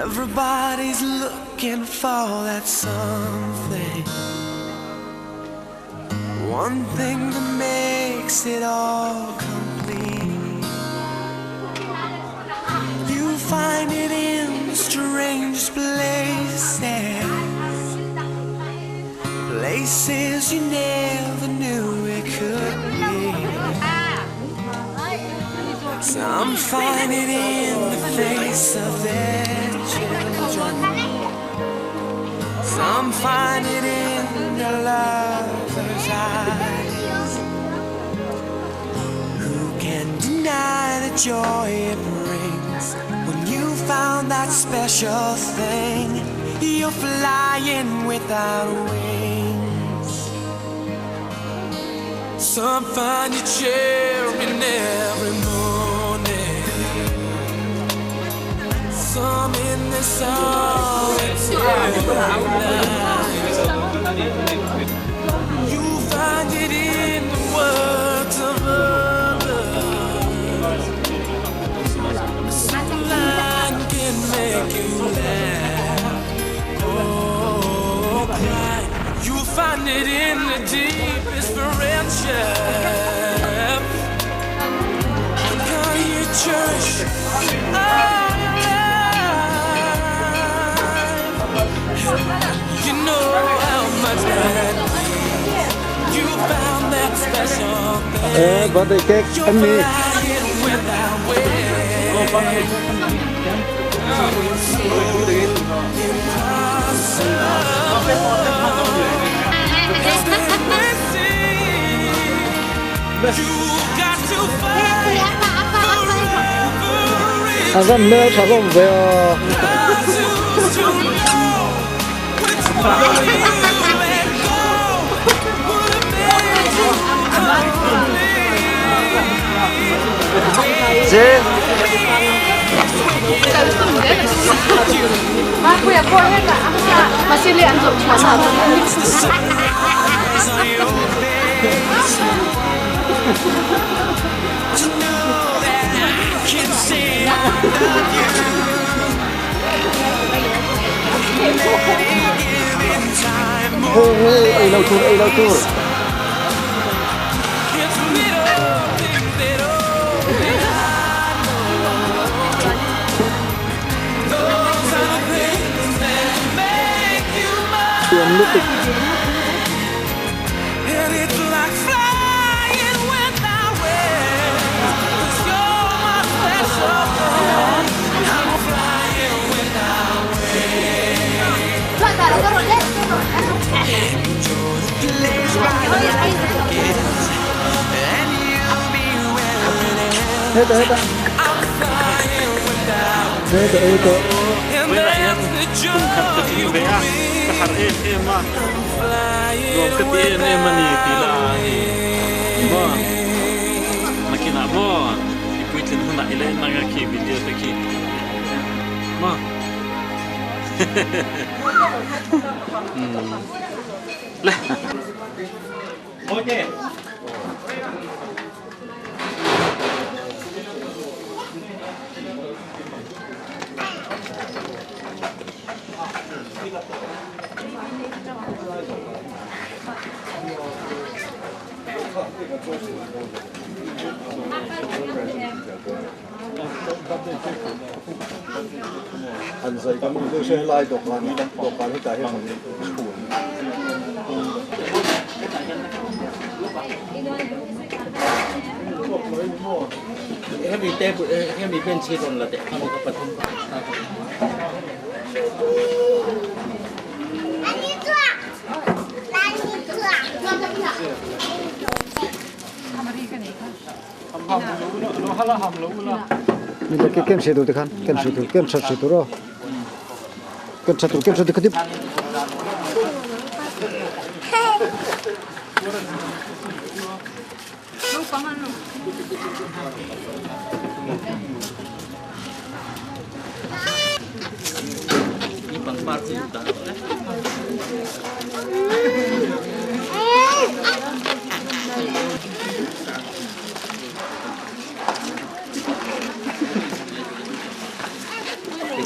Everybody's looking for that something. One thing that makes it all complete. You find it in the strangest places. Places you never knew it could be. Some find it in the face of their children. Some find it in their lover's eyes. Who can deny the joy it brings when you found that special thing? You're flying without wings. Some find you cheering every morning. Some in the solitary night. You find it in the words of others. A simple line can make you laugh or cry. You'll find it in the deepest friendship. The kind you cherish all your life. You know how much that means. You found that special thing. Eh, birthday cake You're em mi. flying without wings. Impossible. As they may seem, you got to fight for every A ram hmel tha hlawm ve a. choose to know which one you let go would have made you complete. Ze. Surprise on your face to know that I can say I love you. Any given time Hei hei ei lo tur ei lo tur. It's little things that only I know. Those are the things that make you mine. Tuam lutuk. And it's like flying without wings. 'Cause you're my special thing. I'm flying without wings. Enjoy the place while life begins. And you'll be where it ends. Hetah hetah. I'm flying without Hetah hetah. And that's the joy you ve a bring. ka har em em a nuam ka ti em em a ni tih lah a hi maw nakinah maw i puitlin hunah i la en ang a khi video te khi maw le. An zai kan hmu se helai dawhkan dawhkan hetah hian an chhun. Hemi table hemi bench hi rawn la teh kha ka pathum Kem se tur te khan kem se tur kem that se tur aw kem that tur kem that tur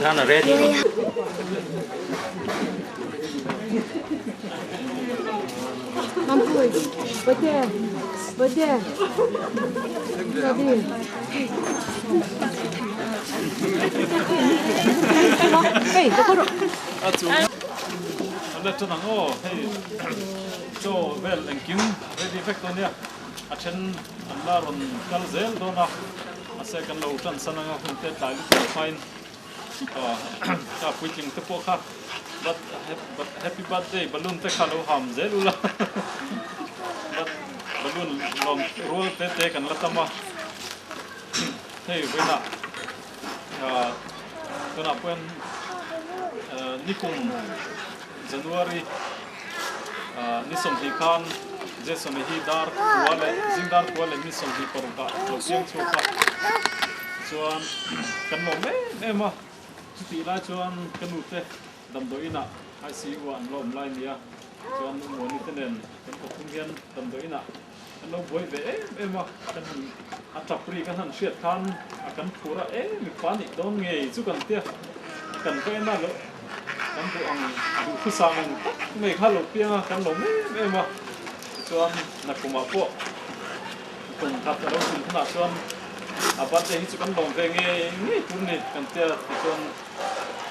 Tikhan a ready lo. A let tan ang aw hei chaw vel engkim ready vek dawn nia a then an la rawn kal zel dawn a mahse kan lo tan san anga hun te tlai lutuk hmain ka puitling te pawh kha happy birthday balloon te kha lo ham zel ula balloon lawm rual te te kan la tam a hei vawiinah Tunah pawhin nikum January ni 20 khan Jason-a hi dar kua leh zing dar kua leh ni 26 ah lo piang chhuak a, chuan kan lawm em em a, chutih lai chuan ka nute damdawiinah ICU ah an la awm lai nia, chuan Muani te nen kan pathum hian damdawiinah Kan lo buai ve em em a, kan han a tap ri kan han hriat khan a kan phur a, e mipa nih dawn ngei chu kan tia, kan va en a lo kan duh ang duhthusam ang tak mai kha lo piang a, kan lawm em em a, tichuan nakumah pawh kum khat a lo zin hunah chuan a birthday hi chu kan lawm ve ngei ngei tur ni kan tia, tichuan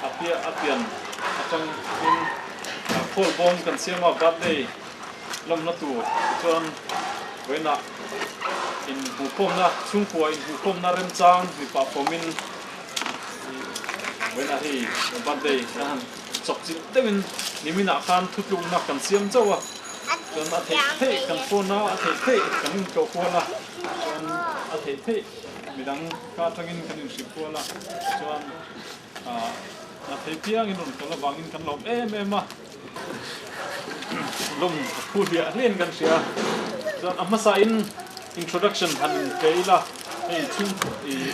a piah a pian atangin khawl bawm kan siam a birthday. Lawmna tur chuan vawiinah inhmuhkhawmna chhungkua inhmuhkhawmna remchang mipa pawmin vawiinah hei birthday kan han chawp chilh deuhin niminah khan thutlukna kan siam chauh a, chuan a theih theih kan phone a, a theih theih kan intlawh kual a, chuan a theih theih midang ka atangin kan inhrih kual a, chuan a thei piangin rawn kal avangin kan lawm em em a. Lawng a phu hliah hliahin kan hria. Chuan a hmasa in introduction han in pe ila hei chhung ih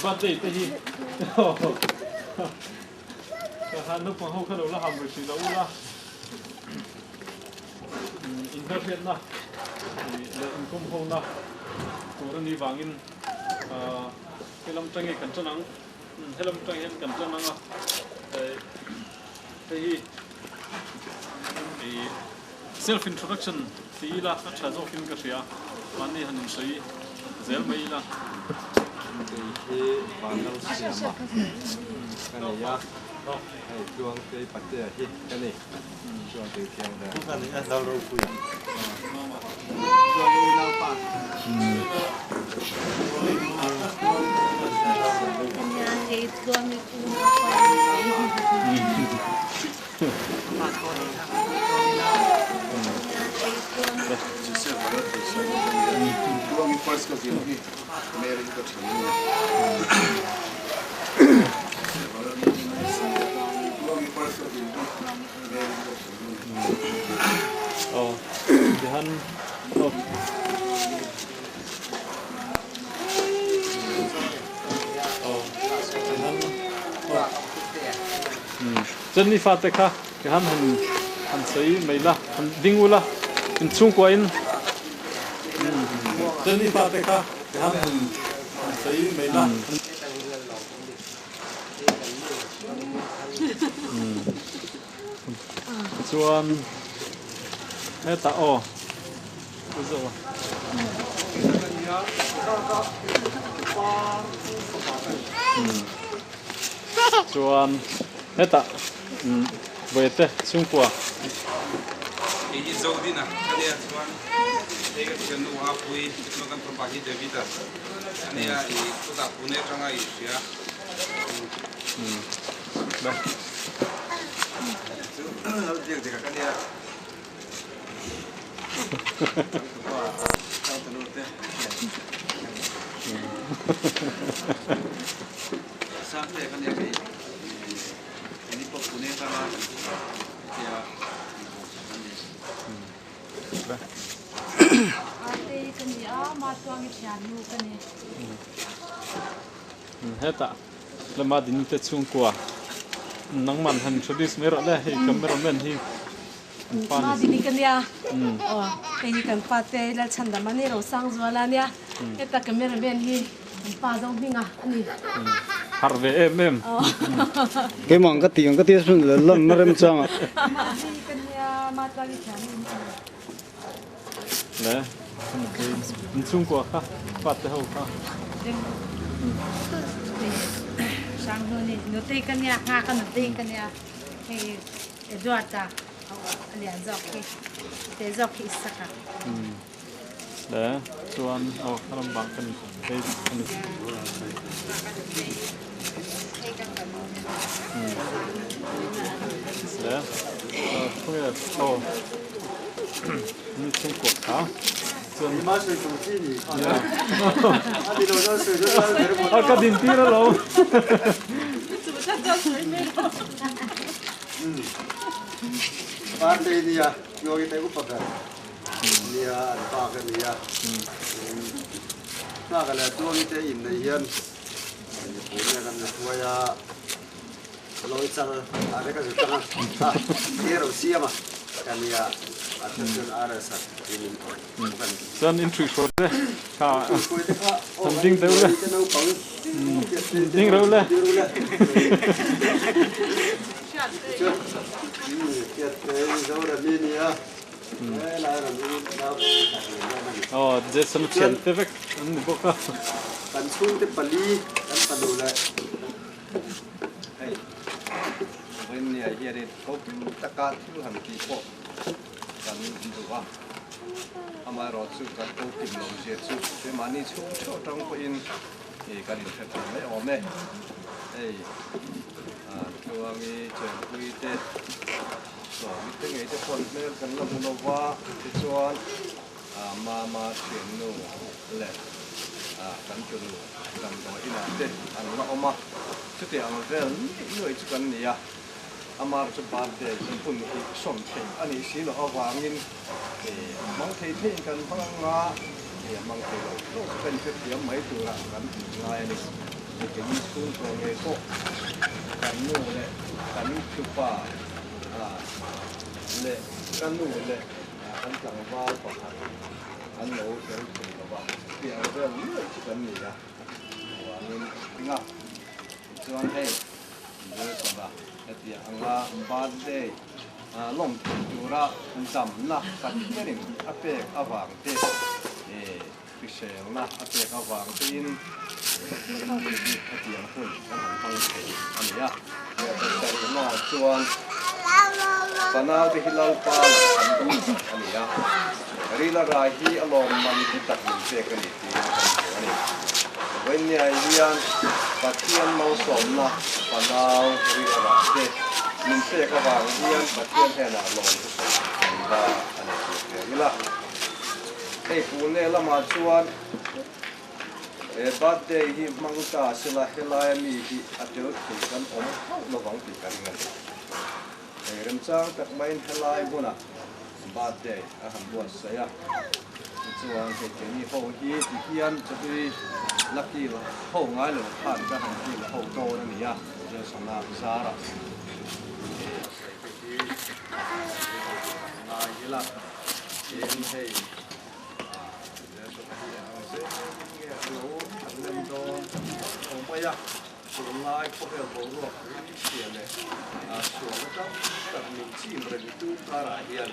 birthday te hi ka han naupang ho kha lo la ham ri hrih lo ula inhmelhriatna ih leh inkawm ho na tur a nih vangin helam tange kan tan ang helam tang hian kan tan ang a Hei hi ih self introduction ti ila a tha zawkin ka hria, mahni han insawi zel mai ila. Kei hi Vanlal Siama ka nei a, hei Tluangtei Patea hi ka ni, Tluangtei Thianghlim. Ka ni a, Lalropuia. Tluangtei unaupa. Chuan mi fate kha ti han han han sawi mai la, han ding ula inchhungkua in chuan mi fate kha ti han han han sawi mai la. Chuan hetah aw u zawh a. Chuan hetah Vawite chhungkua. Kei hi Zodina ka nia chuan hei ka thiannu a pui chuan kan fapa hi David-a a nia i chutah Pune atanga i hria. Hetah lama ding te chhungkua nangman han introduce mai rawh le hei cameraman hi an pa ni dini ka nia aw hei hi kan pa te Lalchhandam a ni Rosangzuala ania heta cameraman hi kan pa zo hminga a ni. Harh ve em em. Keimah ang ka tih ang ka tia chhun leh lan na remchang ah. Le in chhungkua kha fate ho kha. Nutei ka nia nghak a nutei ka nia hei Eduarda a lian zawk hi te zawk hi Isaka. Le chuan aw kha lam bang kan hei a ni. Le khawnge aw mi chhungkua kha chuan a ka din tir alawm. Party nia Yogi te upa ber nia an pa ka nia nghak leh Tluangi te in nei hian mipui nge kan la hruai a lawi chal a vek a zut ang a a ro siam a ka nia a then chuan RS a in in awih bawk a ni. Chuan in ṭhuihhruai te kha an ding deuh le ding reuh le. Aw Jason a thian te vek an ni bawk a. Kan chhungte pali kan fanu leh hei Rinnia hianin kokim taka thil han tih pawh kan duh a, amaherawhchu kan kokim lo zia chu keimahni chhung theuh atang pawhin kan inhre thei mai awm e. Hei Tluangi Chenpui te Sawmi te ngei te pawh hmel kan la hmu lo va, tichuan Mama thiannu leh kan tunu damdawi inah te an la awm a, chuti ang vel nuih nuih chu kan ni a. Amar chu birthday hi hun hi sawm thei a nih si loh avangin hmang thei theiin kan hmang ang a, hmang thei lo lo chu kan hrethiam mai tura kan ngai a ni. Hei keini chhungkaw ngei pawh kan nu leh kan tupa leh ka nu leh kan tlangval pakhat an lo tel thei lo va, chutiang vel nuaih chu kan ni a, avangin tinga tichuan hei Wilson-a hetiang anga birthday lawm thei tura damna Pathianin a pek avang te, hriselna a pek avang tein mi hi hetiang hun kan han hmang thei a ni a. Pasarihna chuan fanaute hi Lalpa lah kan dawn a ni a, Rila rai hi a lawmman hi tak min pek a ni tiin kan hmu a ni. Vawinia hian Pathian malsawmna fanau Rila rai te min pek avang hian Pathian hnenah lawm chu sawi kan ba a ni tih hria ila. Hei Pune lamah chuan he birthday hi hmang ta sela helaia mi hi a tel thei kan awm hauh lovang tih ka ring a ni. Hei remchang tak maiin helai hmunah birthday a han buatsaih a, tichuan hei keini ho hi ti hian chawhlui la kil ho ngai lo khan ka han kil ho dawn a ni a, Jason-a zarah buatsaih te hi ngai ila. Tin hei Jason-a hi eng zel nge a lo than lem dawn lo mai a. Tunlai khawvel boruak ri chhia leh sualna tam tak min chim reng tu karah hian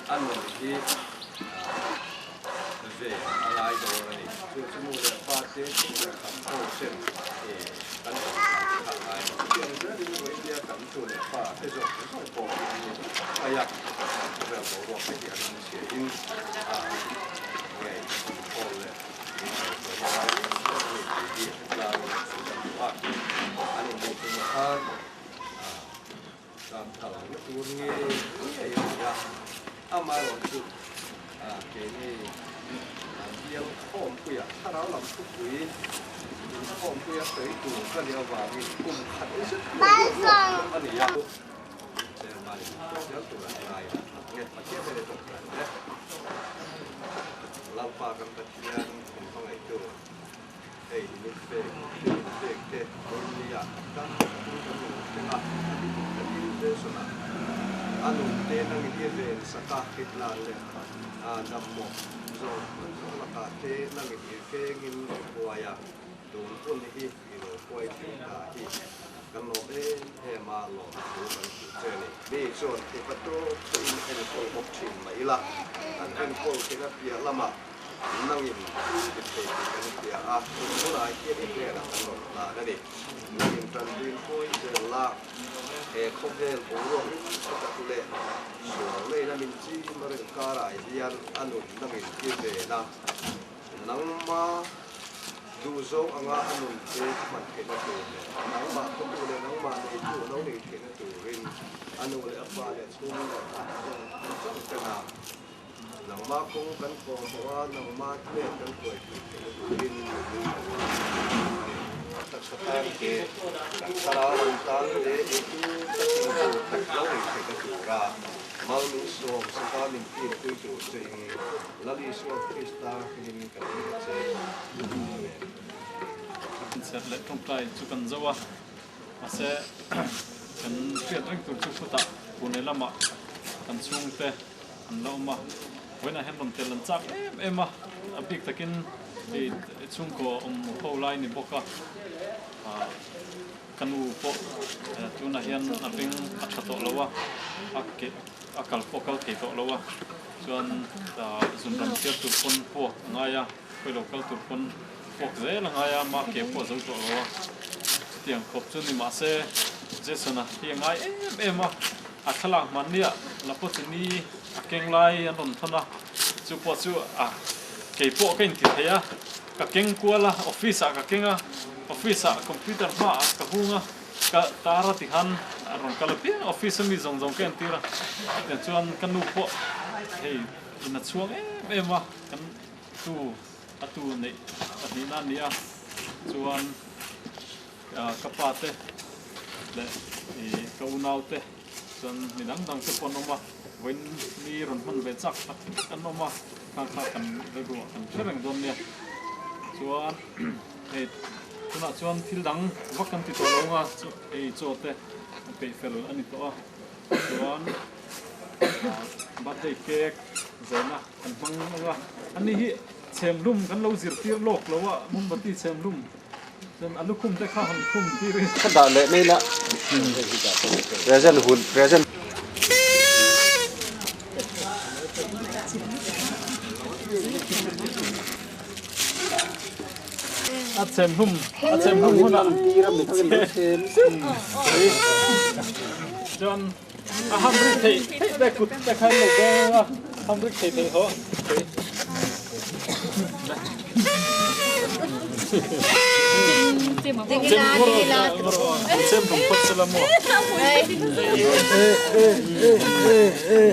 a nun hi ve a ngai dawn a ni. Chu chu nu leh pa te chu leh kan ho ten kan awm dan kha a ngai lo. Chutiang zelin India kan tu leh pa te zawng zawng pawh hi an ni vek mai a, khawvel boruak te hi a ring chhia in ngei hawl leh Lalpa kan Pathian min hmangaihtu, hei min pek, thil min pek te Vawinia tam takin kan lo thleng a, a bik takin Jason-a a nun te nangin i ven sak a, hitlan leh a dammawh zawng zawng lakah te nangin i vengin i hruai a. Tun hun hi i lo huai thei ta hi kan lawm em em a, lawm thu kan hrilh che a ni. Mi chuan theihpa tawp chu in enkawl bawk thin mai ila, an enkawl theihna piah lamah nangin thil ti thei tih kan hria a, tun hunah hian i hnenah kan rawn hlan a ni. Nangin tanpuiin hawi zel la, he khawvel boruak ring tak leh sual neihna min chim a reng karah hian a nun nangin i ven a, Nangma duhzawng anga a nun te a hman theihna tur leh nangmah khawtu leh nangmah neitu a lo nei theihna turin a nu leh a pa leh chhung leh khat zawng zawng tena nangma kawng kan kawm hmuh a, nangma hnen kan hruai theih theihna turin a ni. Taksa tan te, thlarau lam tan te eitu takin tur lo nei theihna tura mal min sawm saka min tinpui tur chein Lal Isua Krista hmingin ka ti a che. Amen. Inserh leh tawngtai chu kan zo a, mahse kan hriat reng tur chu khutah Pune lamah kan chhungte an la awm a, vawiinah hian rawn tel an chak em em a, a bik takin hei chhungkaw awm ho lai ni bawk a, ka nu pawh tunah hian a beng a tha tawh lo a, a ke a kal pawh a kal thei tawh lo a. Chuan zunram chhiar tur pawn puak a ngai a, khawi lo kal tur pawn puak zel a ngai a, ma ke pawh a zo tawh lo a. Chutiang khawp chu ni mahse Jason-a hi a ngai em em a, a thlalak hmannia la pawh chu ni a keng lai an rawn thawn a, chu pawh chu a kei pawh ka inti thei a, ka keng kual a, office ah ka keng a, office ah computer hmaah ka hung a. Ka tar a ti khan a rawn kal apiang a, office a mi zawng zawng ka entir a, tiang chuan ka nu pawh hei in a chhuang em em a, kan tu a tu neih pahnihna a ni a, chuan ka pa te leh ih ka unau te chuan mi dang dang te pawh an awm a, vawiin ni rawn hman ve chak tak tak an awm a, kha kha kan rilru ah kan hre reng dawn nia, chuan hei. Tunah chuan thil dang vak kan ti tawh lo anga chu ei chaw te a peih fel a ni tawh a, chuan birthday cake zaina kan hmang anga ani hi chhem hlum kan lo zirtir lawk lo a mombati chhem hlum chuan a lukhum te kha han khum tir in. Ka dah leh mai la present hun present. A chhem hlum a chhem hlum hunah chuan a ham rik theih theih te kut te kha an lo beng a ham rik thei thei haw chem hlum phawt sela maw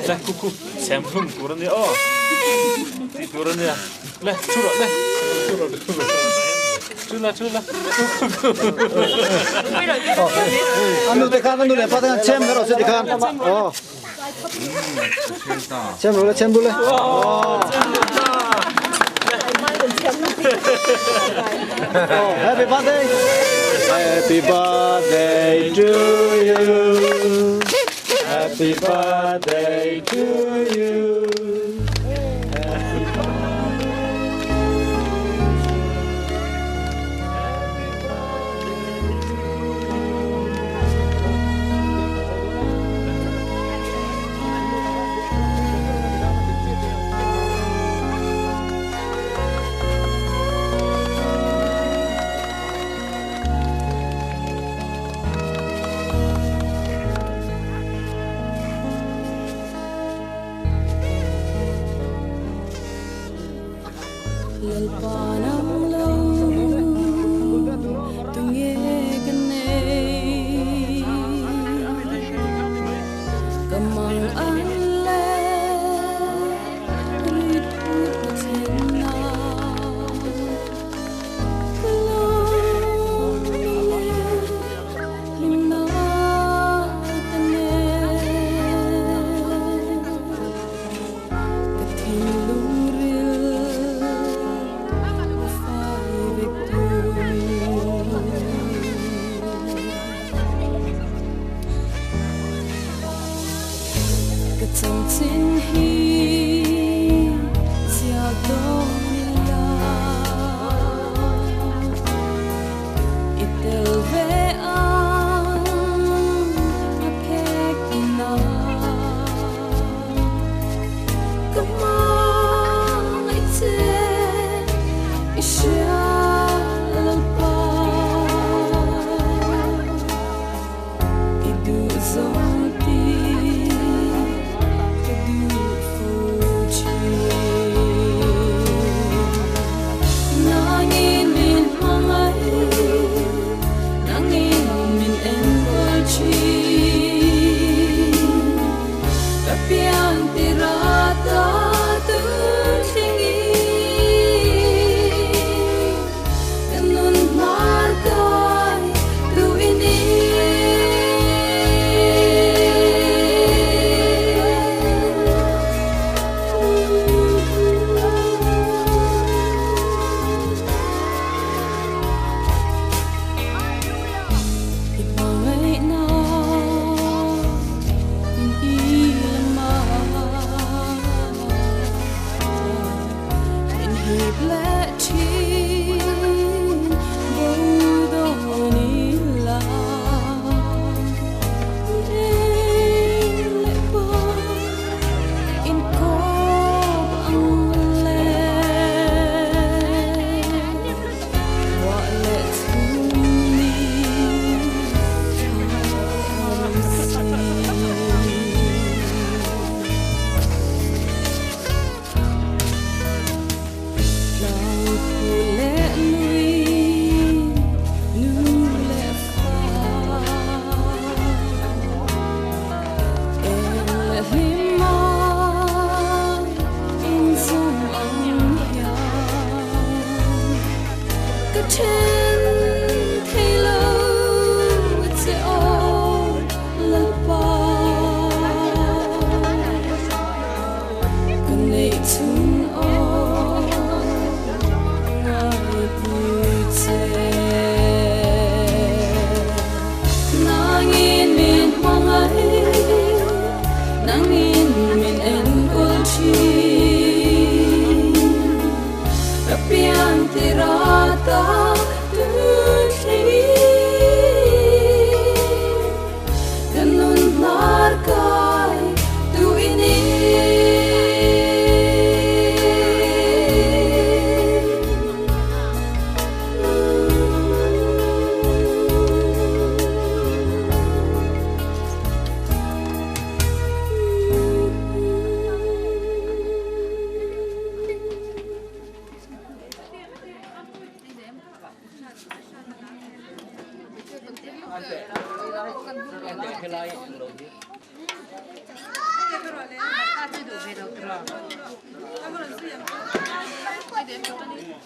le khu khu chhem hlum tur a nia aw tih tur a nia. Le, thu rawh le. Thu rawh, thu rawh. Thu la, thu la. Anu te khan anu le pa te khan chem rawh se ti khan. Oh. Chem rawh le, chem rawh le. Oh. Oh, happy birthday. Happy birthday to you. Happy birthday to you.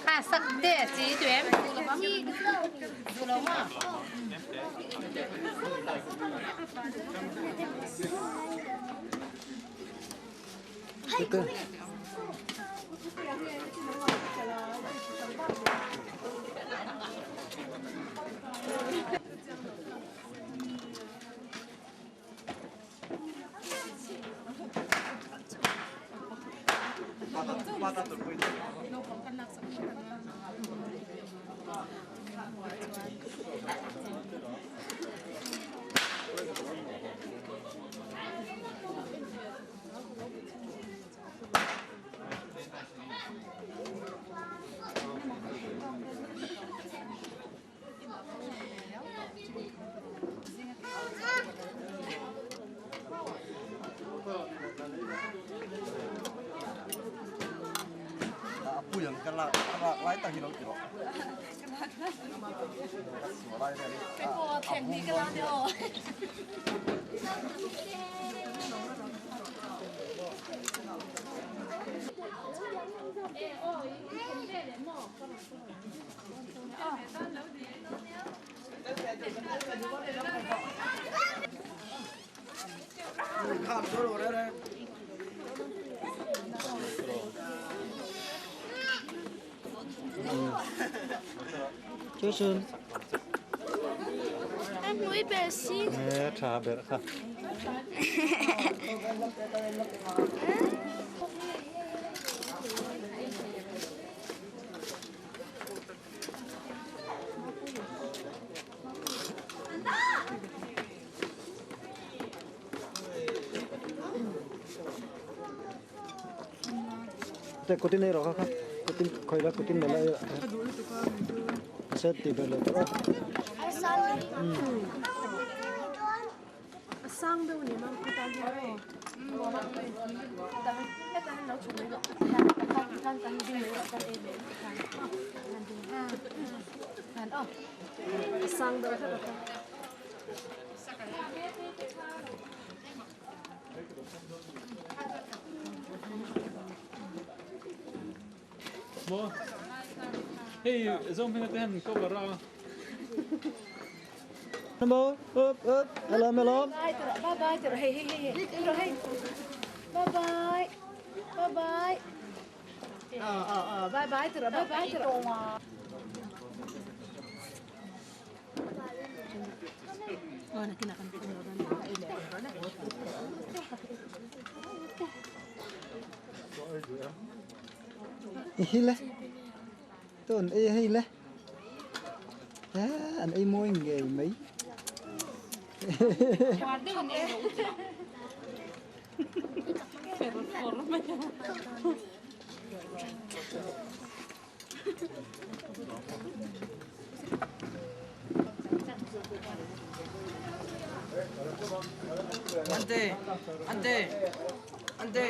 Kha sak te chi tu em? Duh lo maw? Chú Sơn. Em núi bè xí. Nè, trà bè kha. Te kutin ei rawh kha kha kutin khawi la kutin la ei set ti ber lo tawh a sang deuh ni mang kha tan hian aw a sang deuh hlek a kha. Maw hei zawng hming ate hian cover a. Hello, up up, hello hello. Bye bye bye bye hey hey hey hey bye bye bye bye bye bye bye bye Hi le. Tuan ei hei le. An ei mawi ngei mai. Ante, ante, ante.